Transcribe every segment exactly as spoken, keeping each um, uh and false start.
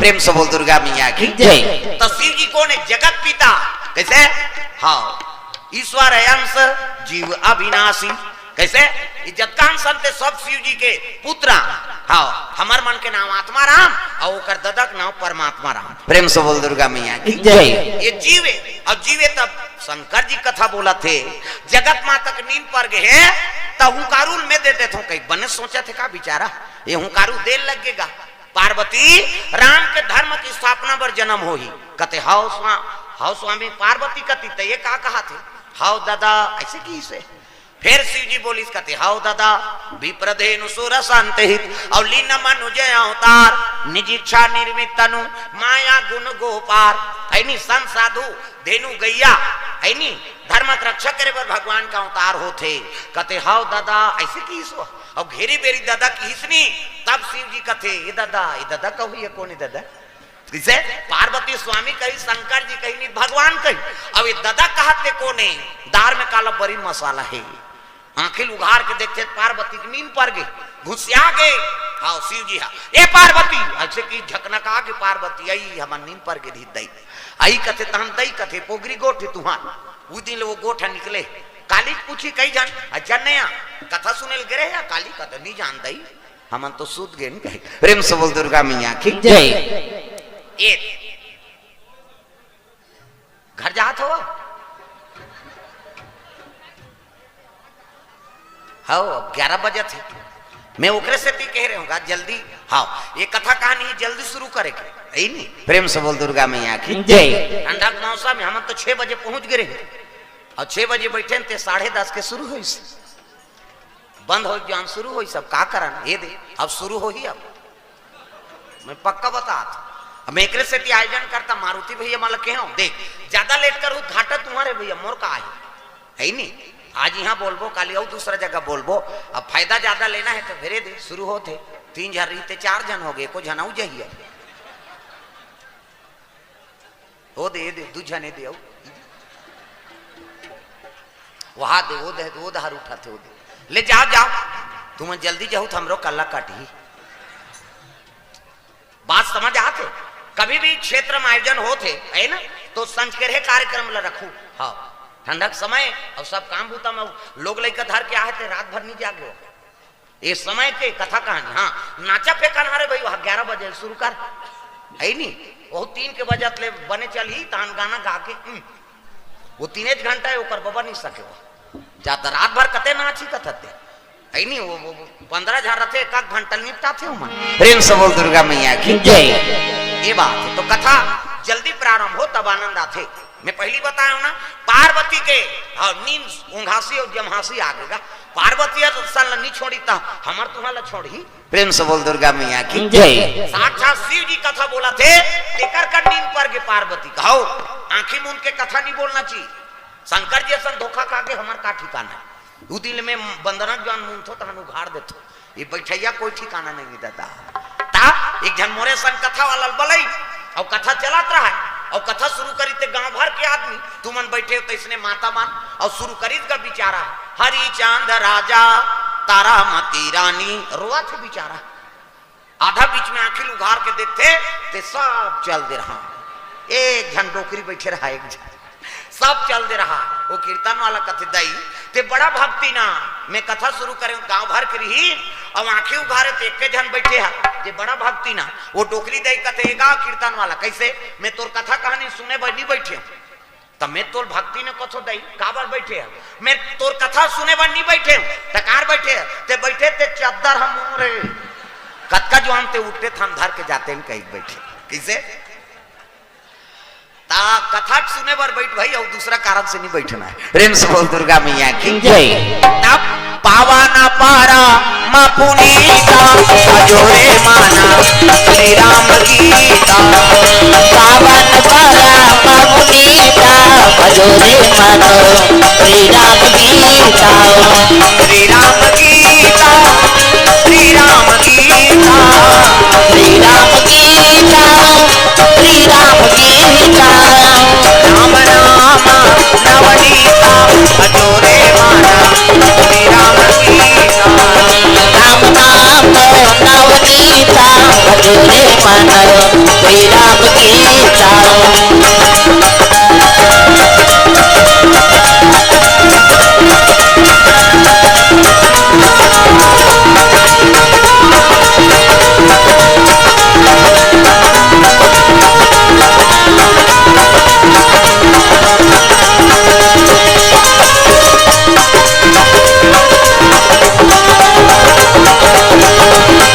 प्रेम से बोल दुर्गा मैया की जय। तो शिव जी कौन है? जगत पिता। कैसे? हाँ, ईश्वर अंश, जीव अविनाशी। कैसे? ये जतका संत सब शिव जी के पुत्र। हाँ, हमर मन के नाम आत्मा राम और ओकर ददा के नाम परमात्मा राम। प्रेम से बोल दुर्गा मैया की जय। ये जीव है और जीव है तब शंकर जी कथा बोलथे, जगत माता के नींद पर गए हैं, त हुंकारू ल मैं दे देथों कही। बने सोचथे का बिचारा, ये हुंकारू दे लगेगा। पार्वती राम के धर्म की स्थापना बर जन्म होही। कथे, "हव स्वा-, हव स्वामी।" पार्वती कथे, "त ये का कहाथे?" "हव ददा," ऐसे कहिसे। फिर शिव जी बोलिस, कथे, "हव ददा, विप्र धेनु सुर संत हित, और लीन मनुज अवतार, निज इच्छा निर्मित तनु, माया गुण गो पार।" है नी, संत साधु, धेनु गैया, है नी, धर्म के रक्षा करे बर भगवान का अवतार होथे। कथे, "हव ददा," ऐसे कहिस वो। अब घेरी बेरी ददा कहिस नी, तब शिव जी कथे, "ये ददा, ये ददा कहू, ये कौन है ददा?" किसे? पार्वती स्वामी कही, शंकर जी कही, नहीं भगवान कही। अब ये ददा कहत ले कोने? दार में काला बड़ी मसाला है। आंखिल उघार के देखथे त पार्वती के नींद पर गे, घुसिया गे। हाँ, शिव जी हा, "ए पार्वती," ऐसे कि झकनका के पार्वती आई, "हमर नींद पर गे रही दई।" आई कथे, "तहन दई कथे, पोगरी गोठ है तुहार।" उ दिन ले वो गोठ निकले। काली पूछी कई जान, "अच्छा नया कथा सुने ल गे रहे या काली?" कथे, "नहीं जान दई।" हमन तो सूत गेन कहे। प्रेम से बोल दुर्गा मैया की जय। ए, घर जात हो? हव, अब ग्यारह बजत हे। मैं ओकरे सेती कह रहे हूँ, जल्दी। हाँ, ये कथा कहानी जल्दी शुरू करे के, है नी? प्रेम से बोल दुर्गा मैया की जय। ठंडा के मौसम में हमन तो छह बजे पहुंच गए रहे और छह बजे बैठे ते साढ़े दस के शुरू होइस। बंद हो जान शुरू होइस, अब का करन? ये दे, अब शुरू होही अब। मैं पक्का बतात। अब मैं एकरे सेती आयोजन करता, मारुति भैया मला कहे हो, देख, ज्यादा लेट करू घाटा तुम्हारे भैया, मोर का है? है नी? आज यहाँ बोलबो, काली अउ दूसरा जगह बोलबो, अब फायदा ज्यादा लेना है तो फिरे दे, शुरू होत हे। तीन झन रहिते, चार झन हो गए, एको झन अउ जहिए। ओ दे, ए दे, दू झन ए दे, अउ। वहा दे, ओ दे, ओ धार उठाथे, ओ दे। ले जाओ, जाओ। तुमन जल्दी जाहू त हमरो कल्ला काटही। बात समझ आथे? कभी भी क्षेत्र में आयोजन होत हे, है ना, तो संझकरहे कार्यक्रम ला रखू। हाँ, ठंडा के समय अउ सब काम बूता में लोग लइका धर के आहे ते रात भर नहीं जागे। ये समय के कथा कहानी। हाँ, नाचा फेंका ना रे भाई, वहाँ ग्यारह बजे शुरू कर, है नी? वो तीन के बजत ले बने चलही, तहन गाना गा के, हम्म। वो तीने घंटा है, ओकर बबा नहीं सके वो। जाता रात भर कते नाची कथते, है नी? वो, वो, वो पन्द्रह हजार रथे, एक आध घंटा निपटाथे ओमन। प्रेम से बोल दुर्गा मैया की जय। ये बात है, तो कथा जल्दी प्रारंभ हो तब आनंद आथे। मैं पहली बताया हूं ना, पार्वती के, हाँ, नींद ऊंघासी और जम्हासी आ गएगा। पार्वती असन ला नहीं छोड़ी त हमर तुहां ला छोड़ही। प्रेम से बोल दुर्गा मैया की जय। साक्षात शिव जी कथा बोलथे, तेकर कर नींद पर गे पार्वती। कहो, आंखी मूंद के कथा नहीं बोलना चाहिए। शंकर जी असन धोखा खा के हमर का ठिकाना है। दू दिन में बंदना ज्ञान मूंदथो तहन उघार देथो। ये बैठैया कोई ठिकाना नहीं है दादा। ता एक झन मोरे सन कथा वाला बलई, और कथा चलत रहा, और कथा शुरू करी ते गांव भर के आदमी, तुमन बैठे हो तो इसने माता मान, और शुरू करी का बेचारा, "हरिचंद राजा तारामती रानी", रोवत हे बेचारा। आधा बीच में आंखी उघार के देखथे, ते सब चल दे रहा, एक झन डोकरी बैठे रहा, एक झन सब चल दे रहा। वो कीर्तन वाला कथे, "दई, ते बड़ा भक्ति ना, मैं कथा शुरू करे, गांव भर के रही, अब आंखी उघारे ते एक झन बैठे हा, ते बड़ा भक्ति ना।" वो डोकरी दई कथे, "ए गा कीर्तन वाला, कैसे? मैं तोर कथा कहानी सुने बर नहीं बैठे हूं।" "त मैं तोर भक्ति ने कथो दई, काबर बैठे हा?" "मैं तोर कथा सुने बर नहीं बैठे हूं।" "त कार बैठे हा?" "ते बैठे ते चद्दर हम रे, कतका जुआम ते उठते थन धर के जाते हैं कहीं बैठे।" कैसे? ता कथा सुने बर बैठ भाई, और दूसरा कारण से नहीं बैठना है। प्रेम से बोल दुर्गा मैया की जय। तब पावन परम पुनीता, अजोरे माना श्री राम गीता। पावन परम पुनीता, अजोरे माना श्री राम गीता। श्री राम गीता, श्री राम गीता, श्री राम गीता, श्री राम गीता। राम नाम नवनीता, अजोरे माना श्री राम गीता। राम नाम नवनीता, अजोरे माना श्री राम की जय।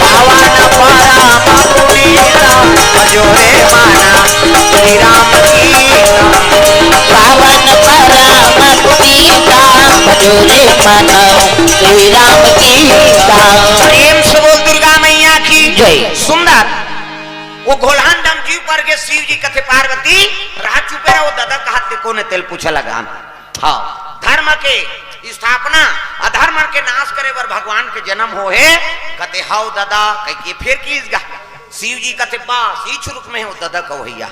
पावन परम पुनीत भजो रे मन श्री राम की। पावन परम पुनीत भजो रे मन श्री राम की। प्रेम से बोल दुर्गा मैया की जय। सुंदर। वो घोलहान डम जीव पर के शिव जी कथे पार्वती, रहा चुपे रहा, वो दादा कहत के कोने तेल पूछे लगा। हाँ, धर्म के स्थापना, अधर्म के नाश करे बर भगवान के जन्म हो हे। कथे, "हव दादा," कहिके फेर कीस गा। शिव जी कथे, "बस, ई छुरुक में हो दादा कहो भैया।"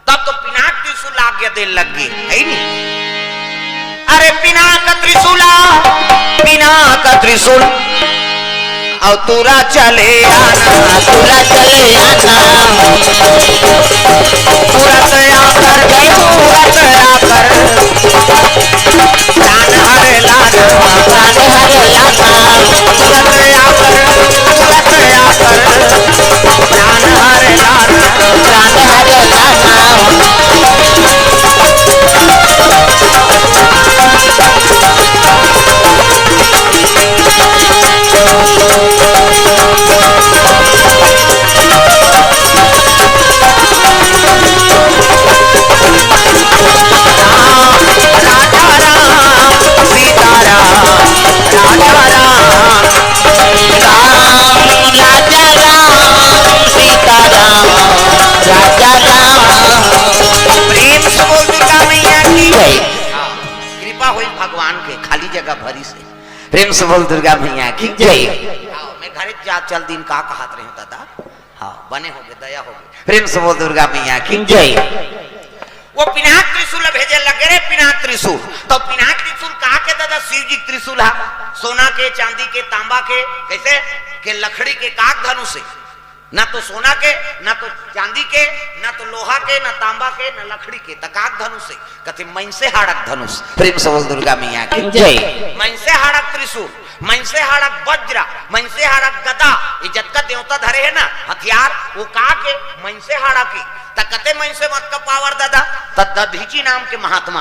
तब तो पिनाक त्रिशूल आज्ञा दे लग गे, है नी? "अरे पिनाक त्रिशूला, पिनाक त्रिशूल, अउ तुरा चले आना, तुरा चले आना, तुरत आकर, तुरत आकर, प्राण हरे लाना, प्राण हरे लाना, तुरत आकर, तुरत आकर, प्राण हरे लाना, प्राण हरे लाना।" राम, राजा राम, सीता राम, राजा राम। प्रेम से बोल दुर्गा मैया की जय। कृपा होई भगवान के, खाली जगह भरी से। प्रेम से बोल दुर्गा मैया की जय। हाँ, मैं घरे जा चल दिन का कहत रहे हूँ दादा। हाँ, बने होगे, दया होगे। प्रेम से बोल दुर्गा मैया की जय। वो पिनाक त्रिशूल भेजे लगे रे, पिनाक त्रिशूल। तो पिनाक त्रिशूल का के दादा? शिव जी त्रिशूल हा, सोना के, चांदी के, तांबा के, कैसे के लकड़ी के, काक धनुष से। ना तो सोना के, ना तो चांदी के, ना तो लोहा के, ना तांबा के, ना लकड़ी के, त काक धनुष से। कथे, "मइनसे हाड़क धनुष।" प्रेम से बोल दुर्गा मैया की जय। मइनसे हाड़क त्रिशूल, मइनसे हाड़क वज्र, मइनसे हाड़क गदा, ये जतका देवता धरे हे ना हथियार, वो का के? मइनसे हाड़ा के। त कते मइनसे मत का पावर दादा? त दधीची नाम के महात्मा,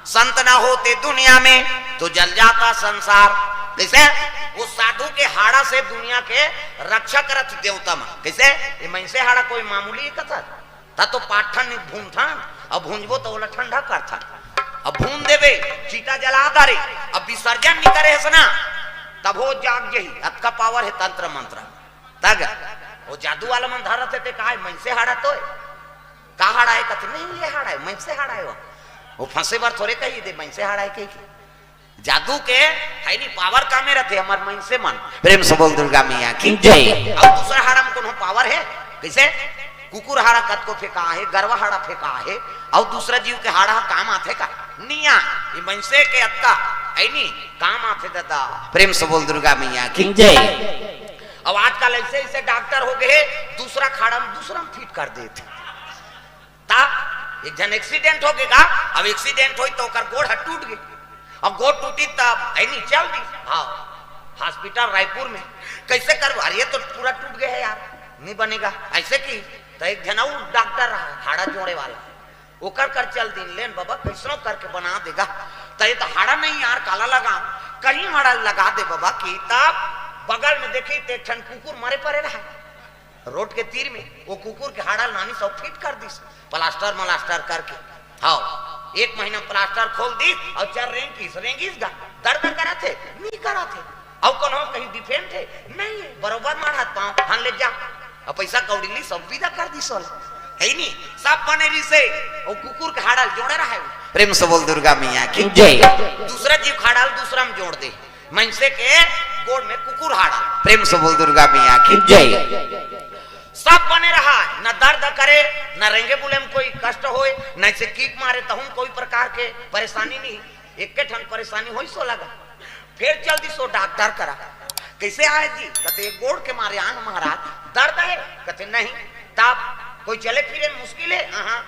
संत ना होते दुनिया में तो जल जाता संसार। कैसे? वो साधु के हाड़ा से दुनिया के रक्षा करत देवता मन। कैसे? ये मइनसे हाड़ा कोई मामूली कथा? त तो पाठन नहीं भूनथन, अब भूंजबो तो ओला ठंडा करथन। अब भून देबे, चीता जला डारे, अब विसर्जन नहीं करे हस ना, तब वो जाग जही। अतका पावर है तंत्र मंत्र। तग वो जादू वाला मन धरत हे, ते का हे? मइनसे हाड़ा तो हे। का हाड़ा हे? कथे, "नहीं, ये हाड़ा हे, मइनसे हाड़ा हे वो।" वो फंसे बर थोड़े कही दे, मइनसे हाड़ा हे कही के। जादू के है नी पावर कामे रथे हमर मइनसे मन। प्रेम से बोल दुर्गा मैया की जय। अउ दूसरा हाड़ा में कोनो पावर हे? कैसे? कुकुर हाड़ा कतको फेंका हे, गरवा हाड़ा फेंका हे, अउ दूसरा जीव के हाड़ा काम आथे का? नहीं आ। ये मइनसे के अतका है नी काम आथे दादा। प्रेम से बोल दुर्गा मैया की जय। अब आजकल ऐसे ऐसे डॉक्टर हो गए, दूसरा खाड़ा में दूसरा में फिट कर देथे। ता एक झन एक्सीडेंट हो गे गा, अब एक्सीडेंट होई तो ओकर गोड़ ह टूट गे। अब गोड़ टूटी तब ऐनी चल दी। हाँ, हॉस्पिटल रायपुर में कैसे कर, अरे ये तो पूरा टूट गया है यार, नहीं बनेगा ऐसे की। तो एक झन अउ डॉक्टर रहा हाड़ा जोड़े वाला, ओकर कर चल दिन, लेन बाबा, कैसनो करके बना देगा। त ये तो हाड़ा नहीं यार, काला लगा, कहीं हाड़ा लगा दे बाबा, कि तब बगल में देखी ते एक ठन कुकुर मरे पड़े रहा रोड के तीर में, वो कुकुर के हाड़ा नानी सब फिट कर दिस, प्लास्टर मलास्टर करके। हाँ, एक महीना प्लास्टर खोल दिस और चार रेंगिस, रेंगिस गा, दर्द करा थे, नहीं करा थे। अउ कोनो कहीं डिफेंड हे? नहीं हे। बरोबर मार हाथ पाँव, हन ले जा। अब पैसा कौड़ी ली, सब विदा कर दी सोला। है नी? सब बने रही से, वो कुकुर के हाड़ल जोड़े रहा है। प्रेम से बोल दुर्गा मैया की जय। दूसरा जीव खाड़ल दूसरा में जोड़ दे। मनसे के गोड़ में कुकुर हाड़ल। प्रेम से बोल दुर्गा मैया की जय। सब बने रहा है, न दर्द करे, न रेंगे बुले में कोई कष्ट होए, न इसे किक मारे तहु में कोई प्रकार के परेशानी नहीं। एक के ठन परेशानी होई सो लगा। फिर चल दी सो डॉक्टर करा। कैसे आए जी? कहते, "एक गोड़ के मारे आन महाराज, दर्द है?" कहते, "नहीं।" तब कोई चले फिरे मुश्किल है। हाँ, हाँ।